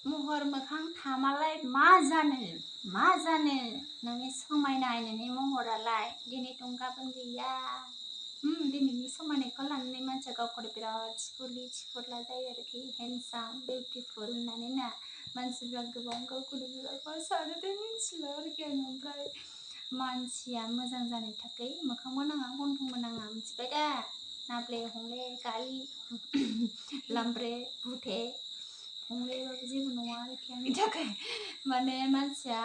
महर मोखां थामालाय मा जानो नोंनि समायनाय नोंनि महरालाय दिनै दं गाबोन गैया। दिनैनि समायनायखौ लानानै मानसिया गावखौनो बिराद थिफुरला जायो आरोखि हेन्डसाम बिउटिफुल होननानै ना मानसिफ्रा गोबां गावखौनो बिराद मा सानोथाय मिथिला आरोखि आं। ओमफ्राय मानसिया मोजां जानो थाखाय मोखांबो नाङा गन्थंबो नाङा मिथिबाय दा नाब्ले हंले गाइ लामब्रे बुथे हंलेबाबो जेबो नङा आरोखि आंनि थाखाय माने मानसिया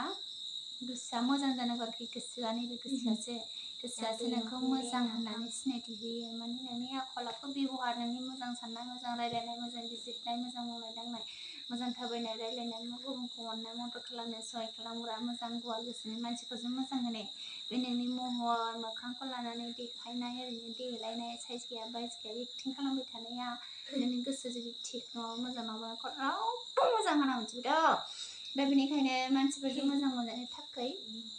गोसोआ मोजां जानांगौ आरोखि गोसोआ नैबे गोसोआसो नोंखौ मोजां होननानै सिनायथि होयो माने नोंनि आखल आखु बेबहार नोंनि मोजां साननाय मोजां रायलायनाय मोजां बिजिरनाय मोजां मावनाय दांनाय मोजां थाबायनाय रायलायनाय गुबुनखौ अननाय मदद खालामनाय सहाय खालामग्रा मोजां गुवार गोसोनि मानसिखौ जों मोजां होनाय बे नोंनि महर मोखांखौ लानानै देखायनाय ओरैनो देलायनाय साइज गैया बाइस गैया एक्टिं खालामबाय थानाया नोंनि गोसो जुदि थिग नङाबा मोजां नङाबा रावबो मोजां होना मिथिबाय दा बेनिखायनो मानसिफोरजों मोजां मोनजानो थाखाय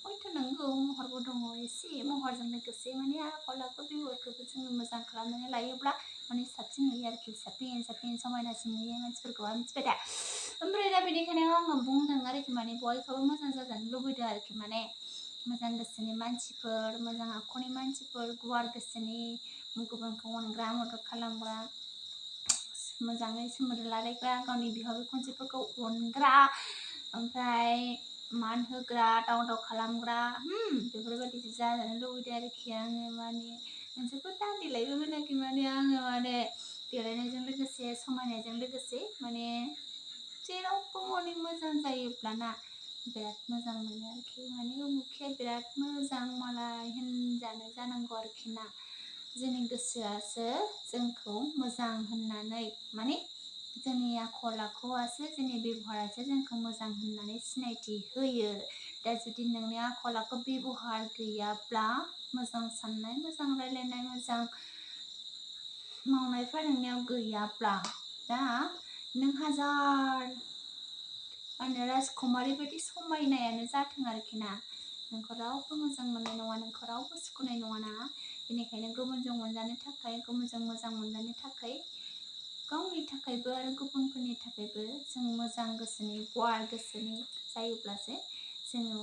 हयथ' नोंगौ महरबो दङ एसे महरजों लोगोसे माने आखल आखु बेबहारखौबो जोङो मोजां खालामनानै लायोब्ला माने साबसिन नुयो आरोखि साबसिन समायनासिन नुयो मानसिफोरखौ मिथिबाय दा ओमफ्राय दा बेनिखायनो आङो बुंदों आरोखि माने बयखौबो मोजां जाजानो लुबैदों आरोखि माने मोजां गोसोनि मानसिफोर मोजां आखुनि मानसिफोर गुवार गोसोनि गुबुनखौ अनग्रा मदद खालामग्रा मोजाङै सोमोन्दो लालायग्रा गावनि बिहाव बिखुनजोफोरखौ अनग्रा ओमफ्राय मान होग्रा दाव खालामग्रा बेफोरबायदि जाजानो लुबैदों आरोखि आङो माने नोंसोरखौ दान्दिलायबो होनाखै माने आङो माने देलायनायजों लोगोसे समायनायजों लोगोसे माने जेरावबो माने मोजां जायोब्लाना बिराद मोजां मोनो आरोखि माने उमुखिया बिराद मोजां मालाय होनजानो जानांगौ आरोखि ना जोंनि गोसोआसो जोंखौ मोजां होननानै माने जोंनि आखल आखुआसो जोंनि बेबहारासो जोंखौ मोजां होननानै सिनायथि होयो दा जुदि नोंनि आखल आखु बेबहार गैयाब्ला मोजां साननाय मोजां रायलायनाय मोजां मावनायफ्रा नोंनियाव गैयाब्ला दा नों हाजार माने राजकुमारि बायदि समायनायानो जाथों आरोखि ना नोंखौ रावबो मोजां मोननाय नङा नोंखौ रावबो सुखुनाय नङा ना बेनिखायनो गुबुनजों मोनजानो थाखाय गुबुनजों मोजां मोनजानो थाखाय गावनि थाखायबो आरो गुबुनफोरनि थाखायबो जों मोजां गोसोनि गुवार गोसोनि जायोब्लासो जोङो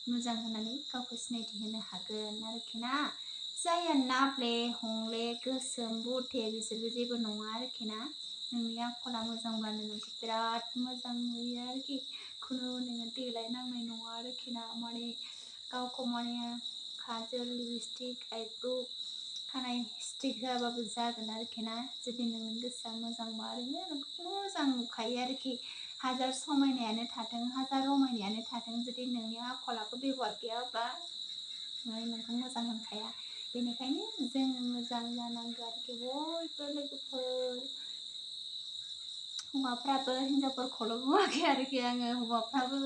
मोजां होननानै गावखौ सिनायथि होनो हागोन आरोखि ना जाया नाब्ले हंले गोसोम बुथे बिसोरबो जेबो नङा आरोखि ना नोंनि आखला मोजांब्लानो नोंखौ बिराद मोजां नुयो आरोखि खुनु नोङो देलायनांनाय नङा आरोखि ना माने गावखौ माने काजल लिपस्टिक आइब्रु खानाय स्टिक होआबाबो जागोन आरोखि ना जुदि नोंनि गोसोआ मोजांबा ओरैनो नोंखौ मोजां नुखायो आरोखि हाजार समायनायानो थाथों हाजार रमायनायानो थाथों जुदि नोंनि आखल आखु बेबहार गैयाबा माने नोंखौ मोजां होनखाया बेनिखायनो जोङो मोजां जानांगौ आरोखि बयबो लोगोफोर हौवाफ्राबो हिनजावफोरखौल' बुङाखै आरोखि आङो हौवाफ्राबो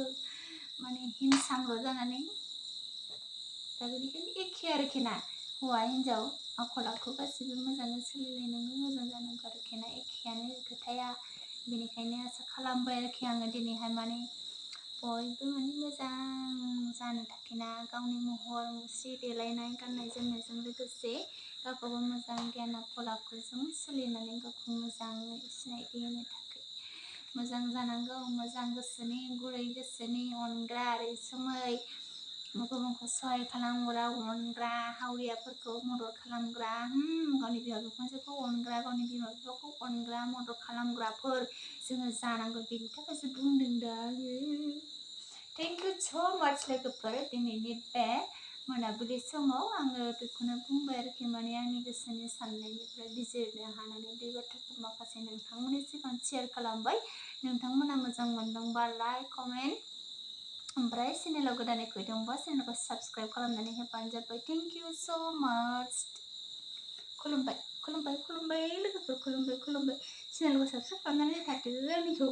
माने हिंसांल' जानानै दा बेनिखायनो एखे आरोखि ना हौवा हिनजाव आखल आखु गासिबो मोजाङै सोलिलायनांगौ मोजां जानांगौ आरोखि ना एखेयानो खोथाया बेनिखायनो आसा खालामबाय आरोखि आङो दिनैहाय माने बयबो माने मोजां जानो थाखाय ना गावनि महर मुस्रि देलायनाय गाननाय जोमनायजों लोगोसे गावखौबो मोजां गियान आखल आखुजों सोलिनानै गावखौ मोजाङै सिनायथि होनो थाखाय मोजां जानांगौ मोजां गोसोनि गुरै गोसोनि अनग्रा रैसुमै गुबुनखौ सहाय खालामग्रा अनग्रा हावरियाफोरखौ मदद खालामग्रा गावनि बिहाव बिखुनजोखौ अनग्रा गावनि बिमा बिफाखौ अनग्रा मदद खालामग्राफोर जोङो जानांगौ बेनि थाखायसो बुंदों दा आङो थेंक इउ स' माच लोगोफोर दिनैनि बे मोनाबिलि समाव आङो बेखौनो बुंबाय आरोखि माने आंनि गोसोनि साननायनिफ्राय बिजिरनो हानानै बे बाथ्राखौ माखासे नोंथांमोननि सिगां शेयार खालामबाय नोंथांमोना मोजां मोनदोंबा लाइक कमेन्ट ओमफ्राय चेनेलाव गोदानै फैदोंबा चेनेलखौ साबस्क्राइब खालामनानै होबानो जाबाय थेंक इउ स' माच खुलुमबाय खुलुमबाय खुलुमबाय लोगोफोर खुलुमबाय खुलुमबाय चेनेलखौ साबस्क्राइब खालामनानै थादो आंनिखौ